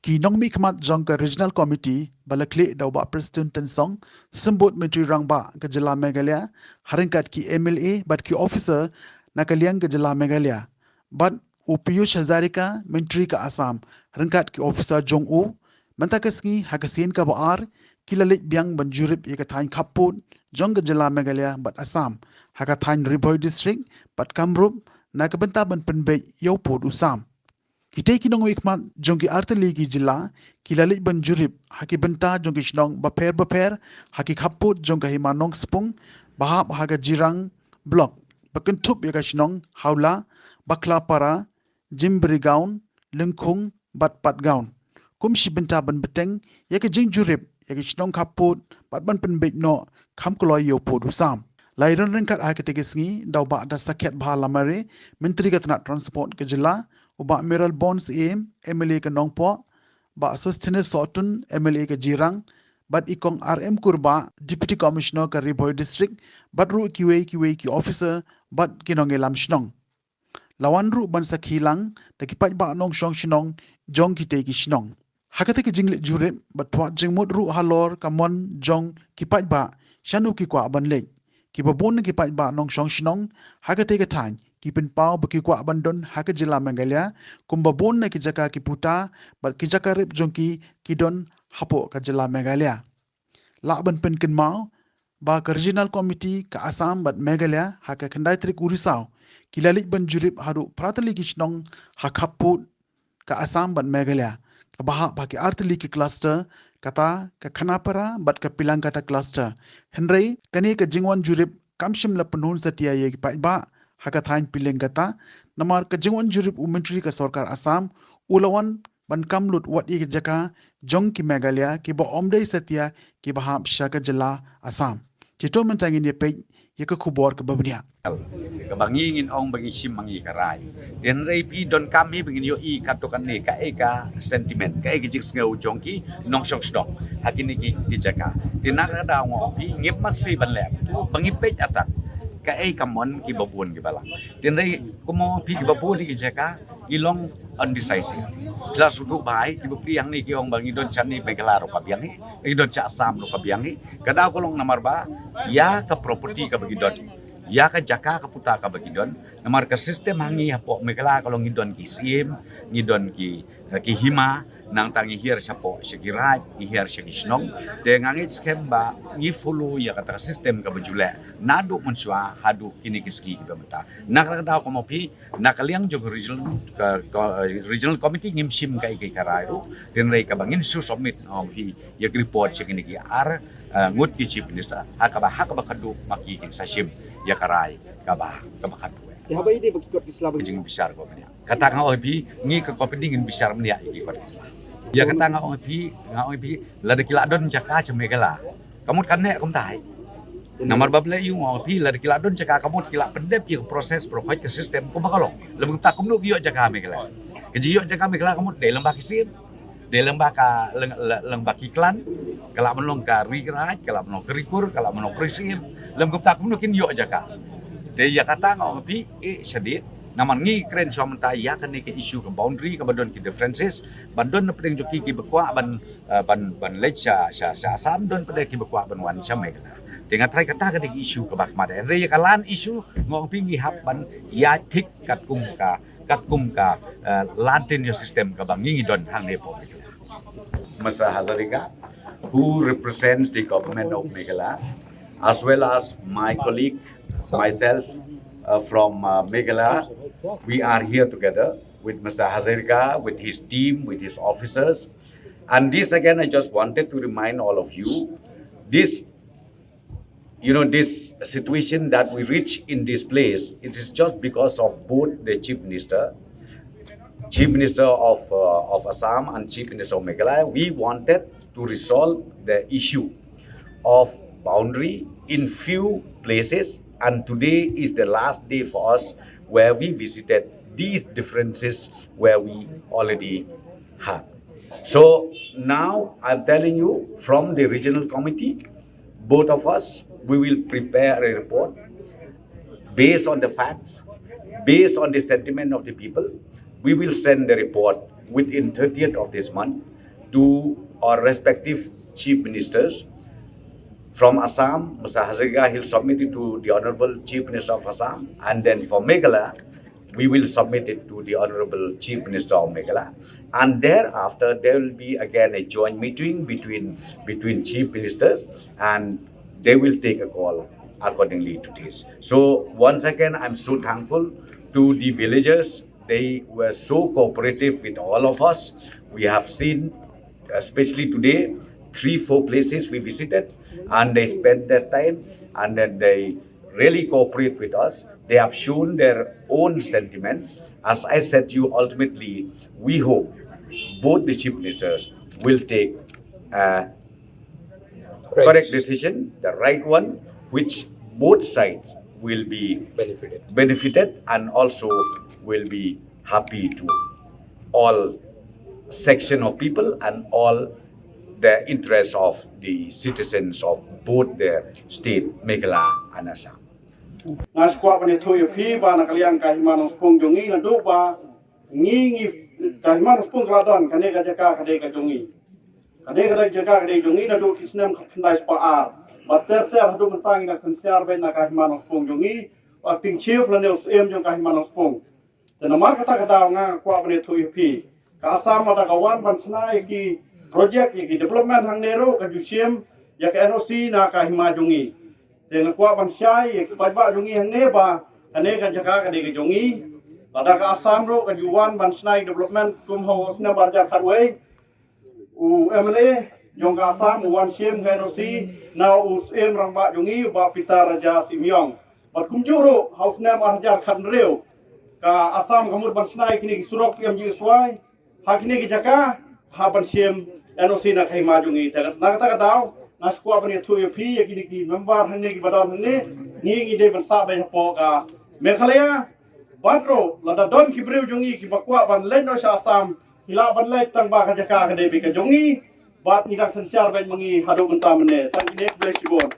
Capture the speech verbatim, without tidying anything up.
Ki nongmihkhmat jong ka Regional Committee ba la khlieh da u Bah Prestone Tynsong, Symbud Myntri Rangbah ka jylla Meghalaya, ha ryngkat ki M L A bad ki officer na ka liang ka jylla Meghalaya, bad u Piyush Hazarika, Myntri ka Assam, ha ryngkat ki officer jong u. Mynta ka sngi ha ka sien kaba ar, ki la leit biang ban jurip ïa ka thaiñ khappud jong ka jylla Meghalaya bad Assam, ha ka thaiñ Ri Bhoi District bad Kamrup, na ka bynta ban pynbeit ïa u pud u sam. Kitei ki nongmihkhmat jong ki artylli ki jylla, ki la leit ban jurip ha ki bynta jong ki shnong bapher bapher ha ki khappud jong ka Hima Nongspung, ba hap ha ka Jirang Block, ba kynthup ïa ka shnong Hawla, Bakhlapara, Jimbri Gaon, Lyngkhung bad Patgaon, kum shi bynta ban bteng ïa ka jingjurip ïa ki shnong khappud bad ban pynbeit noh kham kloi ïa u pud u sam. La ïadon ryngkat ha katei ka sngi da u Bah Dasakhiatbha Lamare, Myntri ka tnat Transport ka jylla, u Bah Mayralborn Syiem, M L A ka Nongpoh, Bah Sosthenes Sohtun, M L A ka Jirang, bad i Kong R M Kurbah, Deputy Commissioner ka Ri Bhoi District, bad ruh kiwei kiwei ki officer bad ki nongïalam shnong. La wan ruh ban sakhi lang da ki paidbah nongshong shnong jong kitei ki shnong. Ha katei ka jingleit jurip bad twad jingmut ruh halor ka mon jong ki paidbah shano ki kwah ban leit. Kiba bun na ki paidbah nongshong shnong ha katei ka thaiñ ki pynpaw ba ki kwah ban don ha ka jylla Meghalaya, kumba bun na ki jaka ki puta bad ki jaka rep jong ki, ki don hapoh ka jylla Meghalaya. Lah ban pynkynmaw ba ka Regional Committee ka Assam bad Meghalaya ha ka khyndai tarik u Risaw, ki la leit ban jurip haduh phra tylli ki shnong ha khappud ka Assam bad Meghalaya, kaba hap ha ki artylli ki cluster, kata ka Khanapara bad ka Pilangkata cluster. Hynrei kane ka jingwan jurip kam shym la pynhun satia ïa ki paidbah ha ka thaiñ Pilangkata, namar ka jingwan jurip u Myntri ka sorkar Assam u la wan ban kam lut wat ïa ki jaka jong ki Meghalaya kiba ym dei satia kiba hap sha ka jylla Assam. Te to mynta ngin ïa peit ïa ka khubor kaba bniah. Kaba ngi ngin ong ba ngi shim ma ngi ka rai. Te hynrei phi donkam hi ba ngin ïohi katto katne kaei ka sentiment, kaei ka jingsngew jong ki nongshong shnong ha kine ki, ki jaka. Te na ka daw nga ong phi ngim mat shuh ban leh ba ngi peit atat kaei ka mon kiba bun kiba lang. Te hynrei kumno phi kiba bun ki jaka ki long undecisive. Phi la sngewthuh ba ai kiba phi hangne ki ong ba ngi don shane Meghalaya ruh ka biang hi, ngi don sha Assam ruh ka biang hi. Ka daw ka long namar ba ïa ka property kaba ki don, ïa ka jaka ka puta kaba ki don. Namar ka system hangne hapoh Meghalaya ka long ngi don ki syiem, ngi don ki, eh, ki hima, nangta ngi hiar shapoh sha ki raid, ngi hiar sha ki shnong. Te nga ngeit skhem ba ngi follow ïa kata ka system kaba ju leh naduh mynshuwa haduh kine ki sngi kiba mynta. Na ka daw kumno phi, na ka liang jong ka regional, ka, ka, regional committee ngim shim kaei kaei ka rai ruh. Te hynrei kaba ngin shu submit, um, hi ïa ka report sha kine ki ar, uh, ngut ki chief minister. Ha kaba, ha kaba khadduh ma ki kin sa shim ïa ka rai kaba, kaba khadduh. Te haba ïadei bad ki kot ki sla ba jing bishar ko bniah. Kata nga ong phi ngi ka company ngin bishar bniah ïa ki kot ki sla. Ïa kata nga ong phi, nga ong phi lada ki la don jaka sha Meghalaya, ka mut kan neh kumta hi. Namar ba balei nga ong phi lada ki la don jaka ka mut ki la pyndep ïa ka process, process ka system kumba ka long. Lada kumta kumno ki ïoh jaka Meghalaya? Ka jingïoh jaka Meghalaya ka mut dei lyngba ki syiem, dei lyngba ka, lyng-, lyng-, lyngba ki clan, ka lah ban long ka ri ka raid, ka lah ban long ka ri kur, ka lah ban long ka ri syiem. Lada kumta kumno kin ïoh jaka? Te ïa kata nga ong phi eh shadien. Namar ngi kren shuwa mynta ïa kane ka issue ka boundary kaba don ki differences, ba don na pdeng jong ki kiba kwah ban, eh, ban, ban leit sha, sha, sha Assam, don pat kiba kwah ban wan sha Meghalaya. Te nga tharai kata ka dei ka issue kaba khmat. Hynrei ïa ka land issue nga ong phi ngi hap ban ïaid thik katkum ka, katkum ka, eh, land tenure system kaba ngi ngi don hangne hapoh Meghalaya. Mister Hazarika, who represents the government of Meghalaya, as well as my colleague, myself, uh, from, uh, Meghalaya. We are here together with Mister Hazarika, with his team, with his officers. And this again, I just wanted to remind all of you, this, you know, this situation that we reach in this place, it is just because of both the Chief Minister, Chief Minister of, uh, of Assam and Chief Minister of Meghalaya. We wanted to resolve the issue of boundary in few places, and today is the last day for us where we visited these differences where we already had. So now I'm telling you, from the regional committee, both of us, we will prepare a report based on the facts, based on the sentiment of the people. We will send the report within thirtieth of this month. to our respective chief ministers. From Assam, Mister Hazarika, he'll submit it to the Honorable Chief Minister of Assam, and then for Meghalaya, we will submit it to the Honorable Chief Minister of Meghalaya, and thereafter there will be again a joint meeting between between chief ministers, and they will take a call accordingly to this. So once again, I'm so thankful to the villagers. They were so cooperative with all of us. We have seen, especially today, three, four places we visited, and they spent their time, and then they really cooperate with us. They have shown their own sentiments. As I said to you, ultimately, we hope both the chief ministers will take a correct decision, the right one, which both sides will be benefited, benefited and also will be happy to all section of people and all the interests of the citizens of both the state, Meghalaya and Assam. Nga skwah ban ïathuh ïa phi ba na ka liang ka Hima Nongspung jong ngi naduh ba ngi ngi ka Hima Nongspung ka la don, kane ka jaka ka dei ka jong ngi. Kane ka dei jaka ka dei jong ngi naduh ki snem khyndai spah ar. Ba ter ter haduh mynta ngi dang synshar beit na ka Hima Nongspung jong ngi. U acting chief lane u syiem jong ka Hima Nongspung. Te namar kata ka daw nga kwah ban ïathuh ïa phi. Ka Assam lada ka wan ban shna ïa ki project, ïa ki development hangne ruh, ka ju shim ïa ka N O C na ka hima jong ngi. Te nga kwah ban shai ïa ki paidbah jong ngi hangne ba kane ka jaka ka dei ka jong ngi. Lada ka Assam ruh ka ju wan ban shna ïa ki development kum ha u snem ar hajar khatwei, u M L A jong ka Assam u wan shim ka N O C na u syiem rangbah jong ngi, u Bah Peter Raja Syiemlieh. Bad kumjuh ruh ha u snem ar hajar khathynriew, ka Assam ka mut ban shna ïa kine ki surok M G S Y ha kine ki jaka, ha ban shim N O C na ka hima jong ngi. Te na kata ka daw nga skwah ban ïathuh ïa phi, ïa kine ki member hangne kiba don hangne, ngi ngi dei ban sah beit hapoh ka Meghalaya. Bad ruh lada don ki briew jong ngi kiba kwah ban leit noh sha Assam, ki lah ban leit tang ba ka jaka ka dei beit ka jong ngi. Bad ngi dang synshar beit ma ngi haduh mynta mynne. Tang kine, khublei shibun.